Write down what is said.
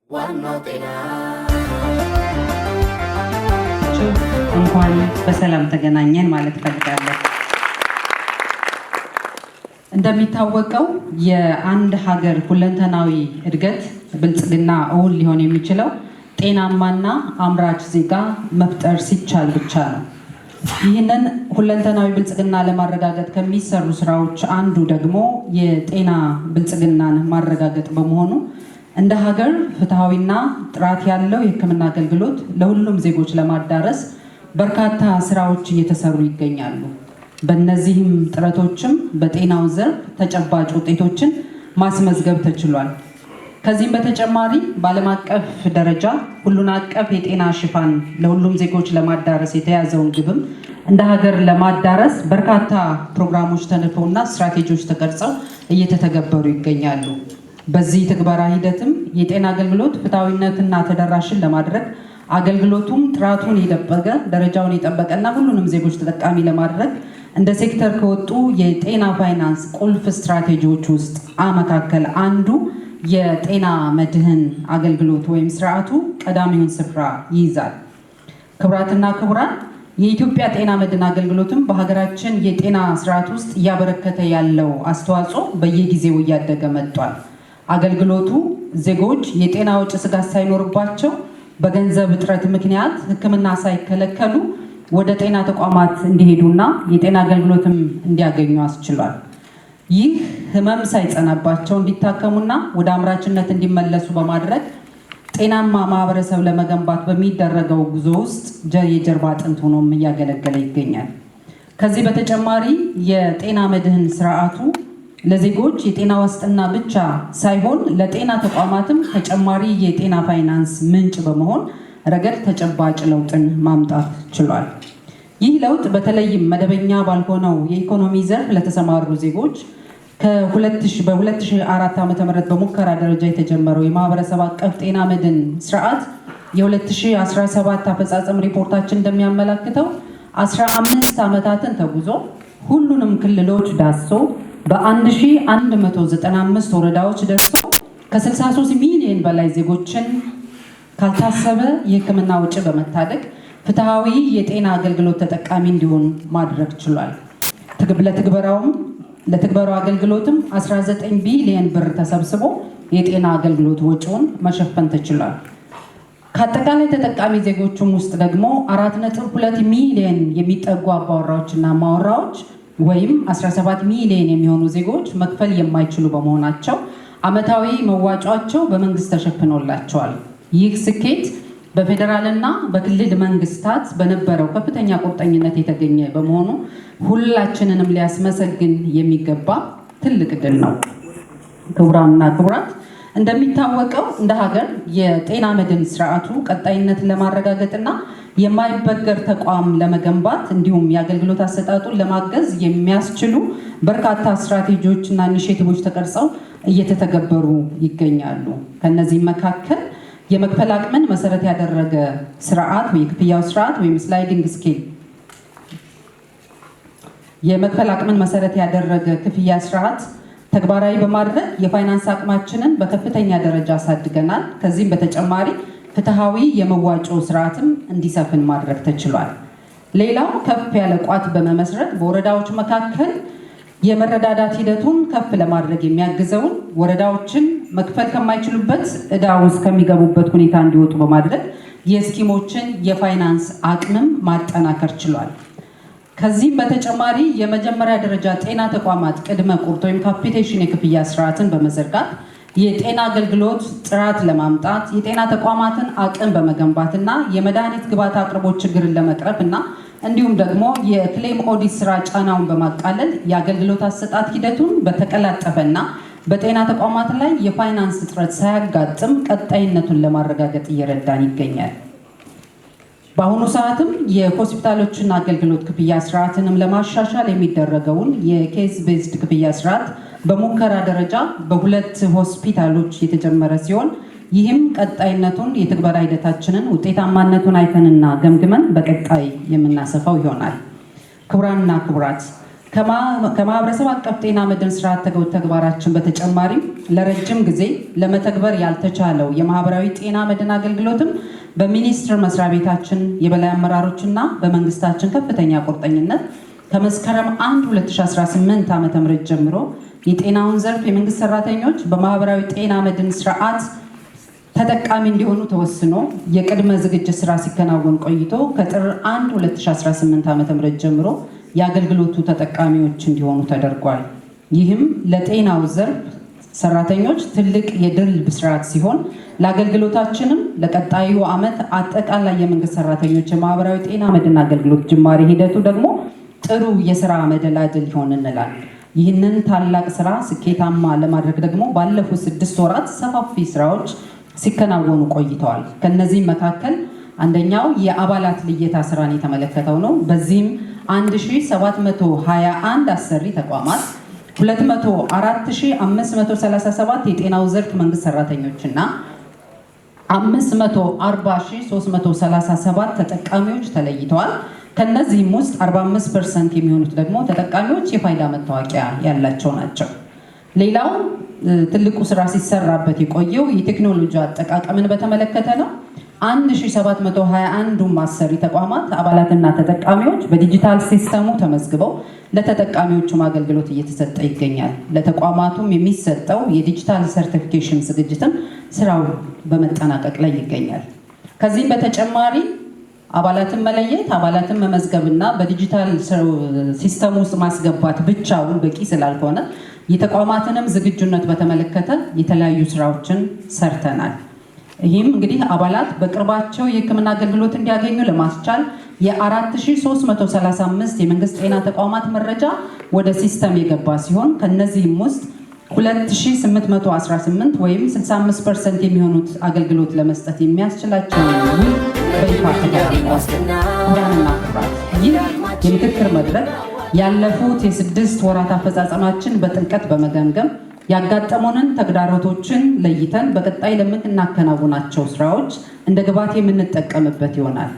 ዋናው ጤና። እንኳን በሰላም ተገናኘን ማለት እፈልጋለሁ። እንደሚታወቀው የአንድ ሀገር ሁለንተናዊ እድገት ብልጽግና እውን ሊሆን የሚችለው ጤናማና አምራች ዜጋ መፍጠር ሲቻል ብቻ ነው። ይህንን ሁለንተናዊ ብልጽግና ለማረጋገጥ ከሚሰሩ ስራዎች አንዱ ደግሞ የጤና ብልጽግናን ማረጋገጥ በመሆኑ እንደ ሀገር ፍትሐዊና ጥራት ያለው የሕክምና አገልግሎት ለሁሉም ዜጎች ለማዳረስ በርካታ ስራዎች እየተሰሩ ይገኛሉ። በእነዚህም ጥረቶችም በጤናው ዘርፍ ተጨባጭ ውጤቶችን ማስመዝገብ ተችሏል። ከዚህም በተጨማሪ በዓለም አቀፍ ደረጃ ሁሉን አቀፍ የጤና ሽፋን ለሁሉም ዜጎች ለማዳረስ የተያዘውን ግብም እንደ ሀገር ለማዳረስ በርካታ ፕሮግራሞች ተነድፈውና ስትራቴጂዎች ተቀርጸው እየተተገበሩ ይገኛሉ። በዚህ ትግበራ ሂደትም የጤና አገልግሎት ፍትሐዊነትና ተደራሽን ለማድረግ፣ አገልግሎቱም ጥራቱን የጠበቀ፣ ደረጃውን የጠበቀና ሁሉንም ዜጎች ተጠቃሚ ለማድረግ እንደ ሴክተር ከወጡ የጤና ፋይናንስ ቁልፍ ስትራቴጂዎች ውስጥ መካከል አንዱ የጤና መድህን አገልግሎት ወይም ስርዓቱ ቀዳሚውን ስፍራ ይይዛል። ክቡራትና ክቡራን፣ የኢትዮጵያ ጤና መድህን አገልግሎትም በሀገራችን የጤና ስርዓት ውስጥ እያበረከተ ያለው አስተዋጽኦ በየጊዜው እያደገ መጥቷል። አገልግሎቱ ዜጎች የጤና ወጪ ስጋት ሳይኖርባቸው፣ በገንዘብ እጥረት ምክንያት ሕክምና ሳይከለከሉ ወደ ጤና ተቋማት እንዲሄዱና የጤና አገልግሎትም እንዲያገኙ አስችሏል። ይህ ህመም ሳይጸናባቸው እንዲታከሙና ወደ አምራችነት እንዲመለሱ በማድረግ ጤናማ ማህበረሰብ ለመገንባት በሚደረገው ጉዞ ውስጥ የጀርባ አጥንት ሆኖም እያገለገለ ይገኛል። ከዚህ በተጨማሪ የጤና መድህን ስርዓቱ ለዜጎች የጤና ዋስትና ብቻ ሳይሆን ለጤና ተቋማትም ተጨማሪ የጤና ፋይናንስ ምንጭ በመሆን ረገድ ተጨባጭ ለውጥን ማምጣት ችሏል። ይህ ለውጥ በተለይም መደበኛ ባልሆነው የኢኮኖሚ ዘርፍ ለተሰማሩ ዜጎች በ2004 ዓ.ም በሙከራ ደረጃ የተጀመረው የማህበረሰብ አቀፍ ጤና መድን ስርዓት የ2017 አፈጻጸም ሪፖርታችን እንደሚያመላክተው 15 ዓመታትን ተጉዞ፣ ሁሉንም ክልሎች ዳስሶ፣ በ1195 ወረዳዎች ደርሶ ከ63 ሚሊዮን በላይ ዜጎችን ካልታሰበ የሕክምና ወጪ በመታደግ ፍትሐዊ የጤና አገልግሎት ተጠቃሚ እንዲሆን ማድረግ ችሏል። ለትግበራው አገልግሎትም 19 ቢሊዮን ብር ተሰብስቦ የጤና አገልግሎት ወጪውን መሸፈን ተችሏል። ከአጠቃላይ ተጠቃሚ ዜጎችም ውስጥ ደግሞ 4.2 ሚሊዮን የሚጠጉ አባወራዎችና እማወራዎች ወይም 17 ሚሊዮን የሚሆኑ ዜጎች መክፈል የማይችሉ በመሆናቸው ዓመታዊ መዋጯቸው በመንግስት ተሸፍኖላቸዋል። ይህ ስኬት በፌዴራልና በክልል መንግስታት በነበረው ከፍተኛ ቁርጠኝነት የተገኘ በመሆኑ ሁላችንንም ሊያስመሰግን የሚገባ ትልቅ ድል ነው። ክቡራንና ክቡራት፣ እንደሚታወቀው እንደ ሀገር የጤና መድን ስርዓቱ ቀጣይነትን ለማረጋገጥና የማይበገር ተቋም ለመገንባት እንዲሁም የአገልግሎት አሰጣጡን ለማገዝ የሚያስችሉ በርካታ ስትራቴጂዎች እና initiative ኦች ተቀርጸው እየተተገበሩ ይገኛሉ። ከነዚህም መካከል የመክፈል አቅምን መሰረት ያደረገ ስርዓት ወይ የክፍያው ስርዓት ወይም sliding scale የመክፈል አቅምን መሰረት ያደረገ ክፍያ ስርዓት ተግባራዊ በማድረግ የፋይናንስ አቅማችንን በከፍተኛ ደረጃ አሳድገናል። ከዚህም በተጨማሪ ፍትሐዊ የመዋጮ ስርዓትም እንዲሰፍን ማድረግ ተችሏል። ሌላው ከፍ ያለ ቋት በመመስረት በወረዳዎች መካከል የመረዳዳት ሂደቱን ከፍ ለማድረግ የሚያግዘውን ወረዳዎችን መክፈል ከማይችሉበት ዕዳ ውስጥ ከሚገቡበት ሁኔታ እንዲወጡ በማድረግ የ scheme ኦችን የፋይናንስ አቅምም ማጠናከር ችሏል። ከዚህም በተጨማሪ የመጀመሪያ ደረጃ ጤና ተቋማት ቅድመ ቁርጥ ወይም capitation የክፍያ ስርዓትን በመዘርጋት የጤና አገልግሎት ጥራት ለማምጣት፣ የጤና ተቋማትን አቅም በመገንባት እና የመድኃኒት ግብዓት አቅርቦት ችግርን ለመቅረፍ እና እንዲሁም ደግሞ የ claim audit ስራ ጫናውን በማቃለል የአገልግሎት አሰጣጥ ሂደቱን በተቀላጠፈና በጤና ተቋማት ላይ የፋይናንስ እጥረት ሳያጋጥም ቀጣይነቱን ለማረጋገጥ እየረዳን ይገኛል። በአሁኑ ሰዓትም የሆስፒታሎችን አገልግሎት ክፍያ ስርዓትንም ለማሻሻል የሚደረገውን የ case based ክፍያ ስርዓት በሙከራ ደረጃ በሁለት ሆስፒታሎች የተጀመረ ሲሆን ይህም ቀጣይነቱን የትግበራ ሂደታችንን ውጤታማነቱን አይተንና ገምግመን በቀጣይ የምናሰፋው ይሆናል። ክቡራንና ክቡራት፣ ከማህበረሰብ አቀፍ ጤና መድን ስርዓት ተግባራችን በተጨማሪም ለረጅም ጊዜ ለመተግበር ያልተቻለው የማህበራዊ ጤና መድን አገልግሎትም በሚኒስቴር መስሪያ ቤታችን የበላይ አመራሮችና በመንግስታችን ከፍተኛ ቁርጠኝነት ከመስከረም 1 2018 ዓ.ም ጀምሮ የጤናውን ዘርፍ የመንግስት ሰራተኞች በማህበራዊ ጤና መድን ስርዓት ተጠቃሚ እንዲሆኑ ተወስኖ የቅድመ ዝግጅት ስራ ሲከናወን ቆይቶ ከጥር 1 2018 ዓ.ም ጀምሮ የአገልግሎቱ ተጠቃሚዎች እንዲሆኑ ተደርጓል። ይህም ለጤናው ዘርፍ ሰራተኞች ትልቅ የድል ብስራት ሲሆን፣ ለአገልግሎታችንም ለቀጣዩ ዓመት አጠቃላይ የመንግስት ሰራተኞች የማህበራዊ ጤና መድን አገልግሎት ጅማሬ ሂደቱ ደግሞ ጥሩ የስራ መደላድል ይሆን እንላል። ይህንን ታላቅ ስራ ስኬታማ ለማድረግ ደግሞ ባለፉት 6 ወራት ሰፋፊ ስራዎች ሲከናወኑ ቆይተዋል። ከነዚህም መካከል አንደኛው የአባላት ልየታ ስራን የተመለከተው ነው። በዚህም 1721 አሰሪ ተቋማት፣ 204,537 የጤናው ዘርፍ መንግስት ሰራተኞችና 540,337 ተጠቃሚዎች ተለይተዋል። ከነዚህም ውስጥ 45% የሚሆኑት ደግሞ ተጠቃሚዎች የፋይዳ መታወቂያ ያላቸው ናቸው። ሌላው ትልቁ ስራ ሲሰራበት የቆየው የቴክኖሎጂ አጠቃቀምን በተመለከተ ነው። 1721ዱም አሰሪ ተቋማት አባላትና ተጠቃሚዎች በዲጂታል ሲስተሙ ተመዝግበው ለተጠቃሚዎቹም አገልግሎት እየተሰጠ ይገኛል። ለተቋማቱም የሚሰጠው የዲጂታል certification ዝግጅትም ስራው በመጠናቀቅ ላይ ይገኛል። ከዚህም በተጨማሪ አባላትን መለየት፣ አባላትን መመዝገብና በዲጂታል ሲስተም ውስጥ ማስገባት ብቻውን በቂ ስላልሆነ የተቋማትንም ዝግጁነት በተመለከተ የተለያዩ ስራዎችን ሰርተናል። ይህም እንግዲህ አባላት በቅርባቸው የሕክምና አገልግሎት እንዲያገኙ ለማስቻል የ4335 የመንግስት ጤና ተቋማት መረጃ ወደ ሲስተም የገባ ሲሆን፣ ከነዚህም ውስጥ 2818 ወይም 65% የሚሆኑት አገልግሎት ለመስጠት የሚያስችላቸውን ውል በይፋ ተፈራርመዋል። ክቡራንና ክቡራት፣ ይህ የምክክር መድረክ ያለፉት የ6 ወራት አፈጻጸማችን በጥልቀት በመገምገም፣ ያጋጠሙንን ተግዳሮቶችን ለይተን በቀጣይ ለምናከናውናቸው ስራዎች እንደ ግብዓት የምንጠቀምበት ይሆናል።